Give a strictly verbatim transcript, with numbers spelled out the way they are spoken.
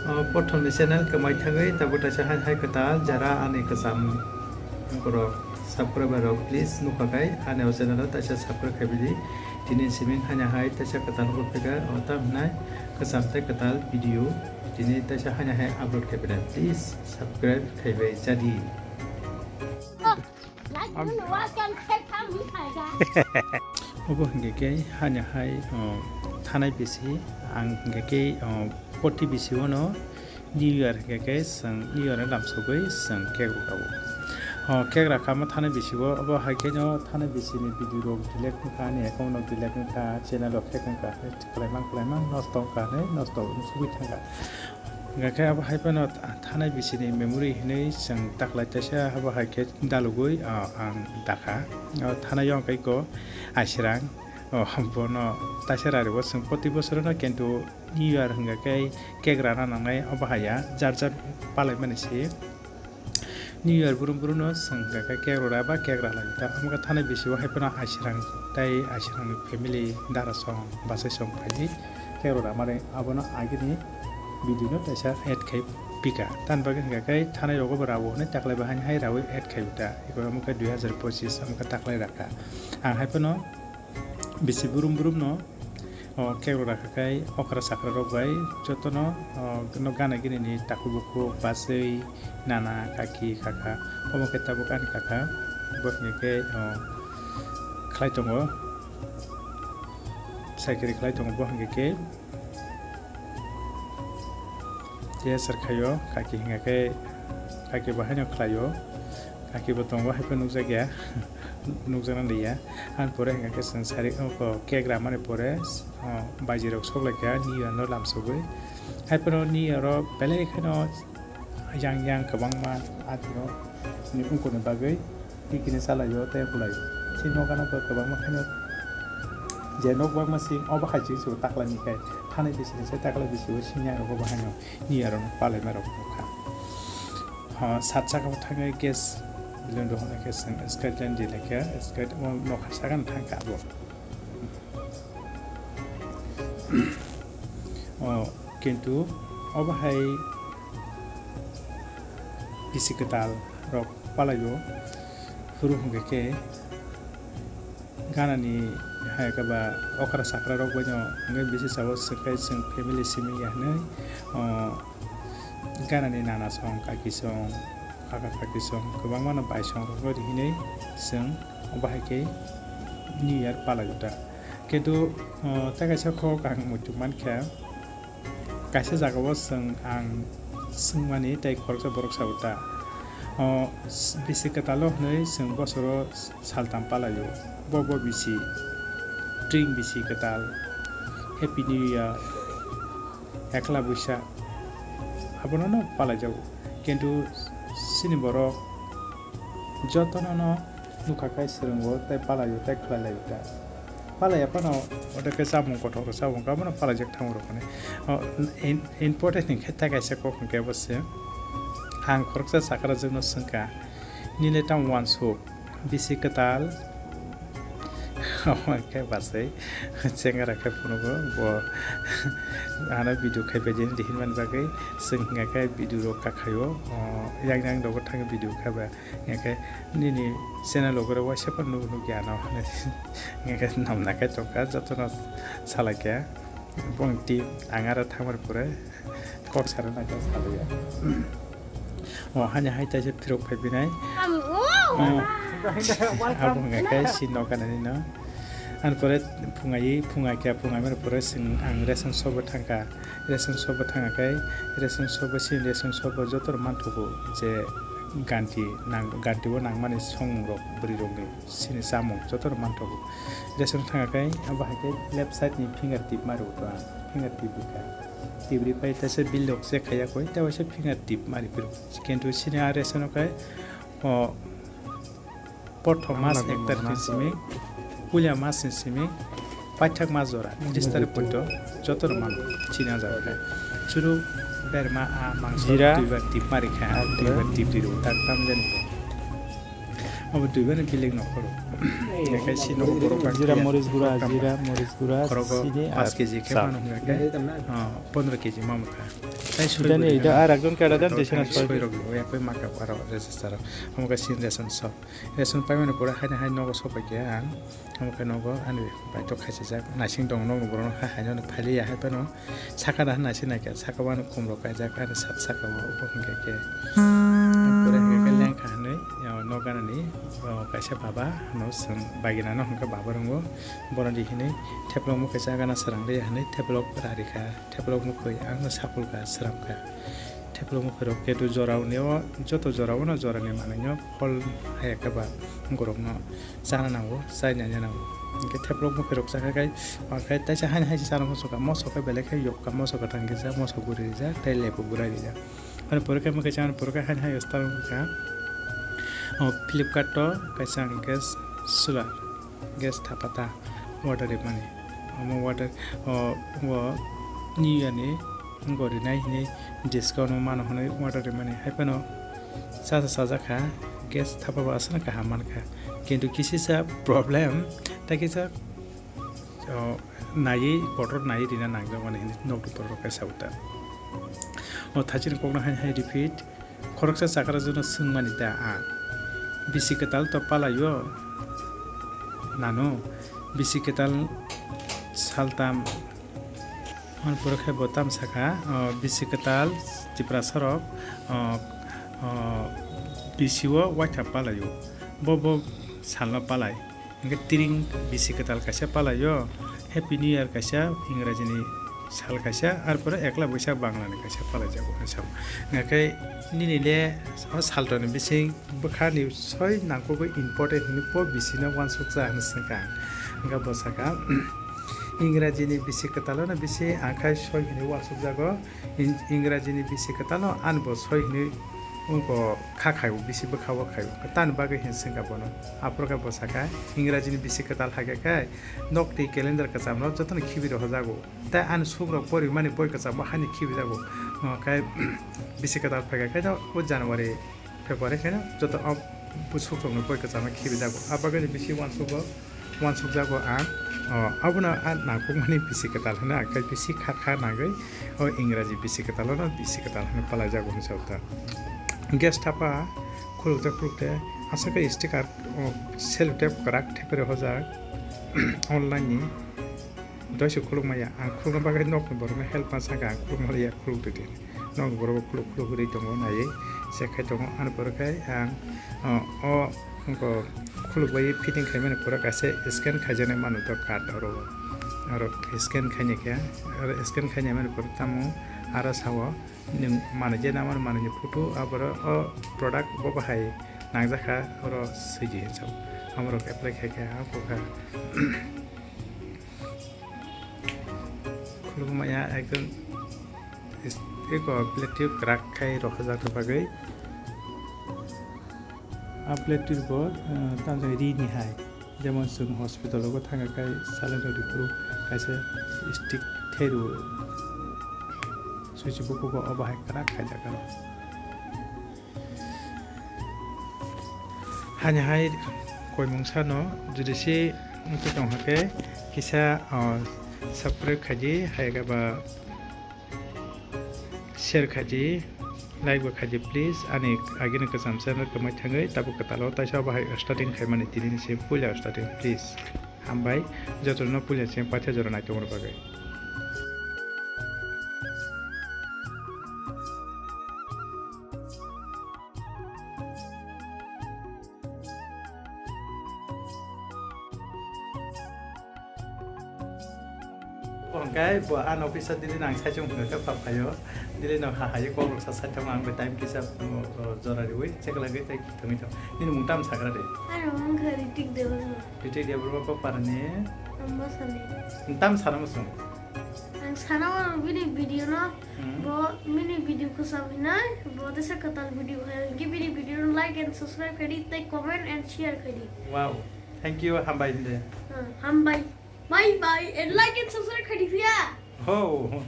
O, prothomni channel kwmai thangwi tabuk taisa hai hai kwtal jara ani kwcham borok subscriber rok please nukha khai ani o channel o taisa subscribe khai bidi. Tini siming hanya hai taisa kwtal upload khaikha o tam hinai kwcham tei kwtal video tini taisa hanya hai upload khai bidi please subscribe khai bai jadi. Obo hingke khe hanya hai, o, thanai bisi, ang hingke khe, o, poti bisi o no New Year hingke khe chwng New Year no lamsogwi chwng cake rwkha o. O, cake rwkha ma thanai bisi o, obo hai khe no thanai bisi ni video rok delete wngkha, ani account no delete wngkha, channel rok hack wngkha, kwlaimang kwlaimang nosto wngkha hinwi nosto wngsugwi thangkha. Hingkha khe abo hai phano thanai bisini memory hinwi chwng taklai taisa abo hai khe dalogwi, ah, ang dakha. O thanai o hwnkhe ko Aisirang, o bono taisa raribo chwng poti bosorono kintu New Year hwnkha khe cake rana nangnai obo haiya jar jar palaimani se. New Year brum brum no chwng hwnkha khe cake rwra ba cake rwlai ta. Omo khe thanai bisi o hai phano Aisirang tei Aisirang ni family dara song bachai song phaiwi cake rwra mani abono agini video no taisa add khai pika. Tamni bagwi hwnkha khe thanai rogo bo rao hwnwi taklai bahai hai rawi add khai ta. Eko omo khe dui hazar pochis omo khe taklai rakha. Ang hai phano bisi brum brum no, o, cake rwra khakhai okra sakra rok bai jotono, o, no gana gini ni takhuk bukhuk bachwi nana kaki kaka omo khe tabuk ani kaka bo hingkhe, o, khlai tongo, saikiri khlai tongo bo hingkhe. Tei aswk khaio, kaki hingkha khe, kaki bo haino khlaio, kaki bo tongo, hai phano nukjakya, nukjakna liya. Ani pore hingkha khe chwng sari, oko cake ramani pore, o, baijirok sok laikha, New Year no lamsogwi. Hai phano New Year o belai kheno yang yang kwbangma adino ni ungkuni bagwi. Tikini salaio tei bwlai. Chini nokano bo kwbangma khaino je nok bangma sing obo hai chini se taklaini khai thanai bisini se taklai bisio sini ang rogo bo haino ni arok palaima rok nukha. Ha, sat saka bo thangwi gas balloon rok hwnwi khe chwng Skyline di laikha, Skyline o nokha sakano thangkha abo. O, kintu obo hai bisi kwtal rok palaio, phuru hwnkhe khe ganani hai khe ba okra sakra rok bai no hwnkhe bisi sao swkhe chwng family simi ya hwnwi, o, ganani nana song, kaki song, kaka kaki song kwbangma no bai song rok bai hinwi chwng obo hai khe New Year palaio ta. Kintu, o, tei kaisa kok ang muitu mankha, kaisa jagao chwng ang swngmani tei khoroksa borok sao ta. O, s-, bisi kwtalo hwnwi chwng bosoro saltam palaio. Bo, bo bisi, tring bisi kwtal, Happy New Year, Ekla Buisa, abono no palaijago. Kintu chini borok jotono no nukha khe swrwngo tei palaio tei khlai laio ta. Palaiya phano odo khe chamung kotor rok chamung khe abono palaijak thango rok hwnwi. O, in-, important hwnkhe tei kaisa kok hwnkhe bo se. Ang khoroksa chakrajwkno swngkha, "Nini tamo uansuk?" Bisi kwtal. Omo khe bachai chengara khe phunugo bo ano video khai pai di hinmani bagwi chwng hwnkha khe video rok kakhaio, o, yang yang dogo thang video khai ba hwnkha khe nini channel o gore waisa phano nugo nukya ano hinwi hwnkha khe namna khe tongkha jotono salaikha. Bong tip ang aro thangmani pore kok sana na khe saluya. O hani hai taisa phirok phai binai. Abo hwnga khe si nokanani no. Ani pore phungai phungai khe phungai mani pore sing ang ration shop o thangkha. Ration shop o thangkha khe ration shop o si ration shop o joto rok manthogo je ganti nang ganti o nangmani songmung rok bwrwi rokni. Sini samung joto no manthogo. Ration thanga khe abo hai khe left side ni finger tip ma rwgo ang. Finger tip rwkha. Tip rwi pai tesa bill rok check khaiya koi, tei waisa finger tip ma rwi phiro. Kintu sini a ration o khe, o, prothom mas ek tarikh ni simi, puila mas ni simi, paithak mas jora, tris tarikh porjonto joto no mano. Sini a jaga khe. Churu berma a mangso duibar tip ma rwkha, duibar tip rwi rwgo, tak tam jani. Abo duibani bilik nokhoro. Ekai si nogo borok ba Jira khe. Moris gura, khoroktham jira moris gura, khorogo sini paanch ar kg khe sal. Mano hwnga khe, ah, pondro kg mamo kha. Tai suri Jani bwrwi ida no ar ekjon keda dan khoroktham desena soi. Soi rok bo yakoi maka aro register rok. Amo khe sin ration shop. Ration paimani pore haino hai nogo sopai khe ang. Amo khe nogo ani baithok khaisijak. Naising tongo nokni borok no ha haino phaliya hai phano. Saka da hwnna se naikha, saka o ano khum rok kaijak, ani sat saka o bo hwnkhe khe. Pore hwnkhe khe lengkha hwnwi, o, nok ganani, o, kaisa baba hwnwi chwng bagina no hwnkhe baba rwngo. Bono di hwnwi theplok mwkhwi cha gana srang liya hwnwi theplok rari kha, theplok mwkhwi ang no sapul kha, sram kha. Theplok mwkhwi rok ketu jora o neo, joto jora o no jora ni manwi no phol haya khe ba borok no. Chana nango, chai nanya nango. Hingke theplok mwkhwi rok chakha khai, o khai taisa haino hai se chana muchungkha, moso khe belai khe yokha, moso kwthang rijak, moso guri rijak, tei lebu gura rijak. Ani pore khe mwkhwi chana pore khe haino hai style wngkha. O Flipkart o kaisa ang gas solar, gas thapata order rimani. Omo order o, o New Year ni wngkha rinai hinwi discount o mano hwnwi order rimani. Hai phano chasa chajakha, gas thapa bo aswkno kaham mankha. Kintu kisisa problem, tei kisa, o, naiwi kotor naiwi rina nangjakmani hinwi nokni borok rok khe sao ta. O thaichini kokno hai hai repeat, khoroksa chakra jono swngmani da ang, bisi kwtal to palaio nano, bisi kwtal saltam. Hwn pore khe bo tamo sakha, o, bisi kwtal Tiprasa rok, o, o, bisi o waitha palai o. Bo, bo salno palai. Hingke tiring bisi kwtal kaisa palai o. Happy New Year kaisa, Ingraji ni sal kaisa, ar pore Ekla Boisak Bangla ni kaisa palai jago hwnwi sao. Hingke nini le o salto ni bising bwkha ni soi nangkukgo important hinwi bo bisi no uansukjak hinwi swngkha. Hingke bo sakha, Ingraji ni bisi kwtal no bisi angkhai soi hinwi uansukjago. In-, Ingraji ni bisi kwtal no ani bo soi hinwi wngkha kha khai o, bisi bwkha o khai o. Tani bagwi hinwi swngkha bono. Aphuru khe bo sakha, Ingraji ni bisi kwtal hai khe khai nok twi calendar kwcham rok jotono khibi rohorjago. Tei ani suk rok porimani boi kwcham bo haino khibijago. Hwnkhe bisi kwtal phaikha khe no o January, February khe no joto o bwswk rokni boi kwcham no khibijago. A bagwi ni bisi uansukgo, uansukjago ang. O, abono a nangkukmani bisi kwtal hwno, ang khe bisi kha kha nangwi o Ingraji bisi kwtal no bisi kwtal hwnwi palaijago hwnwi sao ta. Gas thapa khulukte khulukte aswk khe sticker, o, sellotape kwrak thepai rohorjak online ni. Doiso khulukmaya, ang khulukna bagwi nokni borokno help ma sakha, ang khulukma liya, khuluk twi di. Nokni borok bo khuluk khuluk ri tongo, naiwi check khai tongo. Ani pore khe ang, o, o, wngkha khuluk bai fitting khaimani pore kaisa scan khaijaknai manu to card oro, oro scan khaini khe, oro scan khaini mani pore tamo aro sao. Nwng manwi je nangmani manwi ni photo, aborok o product bo bahai nangjakha, oro swidi hinwi sao. Amorok apply khai khe, ha, kokha. Khulukmaya ekdom is-, eko plate tube kwrak khai rohorjakna bagwi. A plate tube bo, eh, tamjani rini hai. Jemon chwng hospital o thangkha khe saline rwdi phuru kaisa stick thai rwo. Switch bukugo obo hai kwrak khaijak aro. Hani hai koimung sano jodi se wngwi tong hakhe kisa, ah, subscribe khaidi, hai khe ba share khaidi, like bo khaidi please. Ani agini kwcham channel kwmai thangwi tabuk kwtalo taisa bahai starting khaimani tini ni se puila starting please. Hambai jotono puila se paitha jora naitomor bagwi. Hwnkhe bo ani office o daily nang saichung hwnkhe khe pha phaio. Daily no ha hai kok rok sa saithang ang bai time kisa, um, jora riwi check lagwi tei thangwi thang. Nini mung tam sagra de? Ani mung khe Ritik Debbarma. Ritik Debbarma kok parani? Ambasani. Tam sana musung? Ang sana bini video no. Hmm. Bo mini video kwcham hinai, bo tesa kwtal video hai. Hwnkhe bini video no like and subscribe khaidi tei comment and share khaidi. Wow. Thank you, hambai hinde. Hmm, hambai. Bye bye and like and subscribe khaidi phiya. Ho.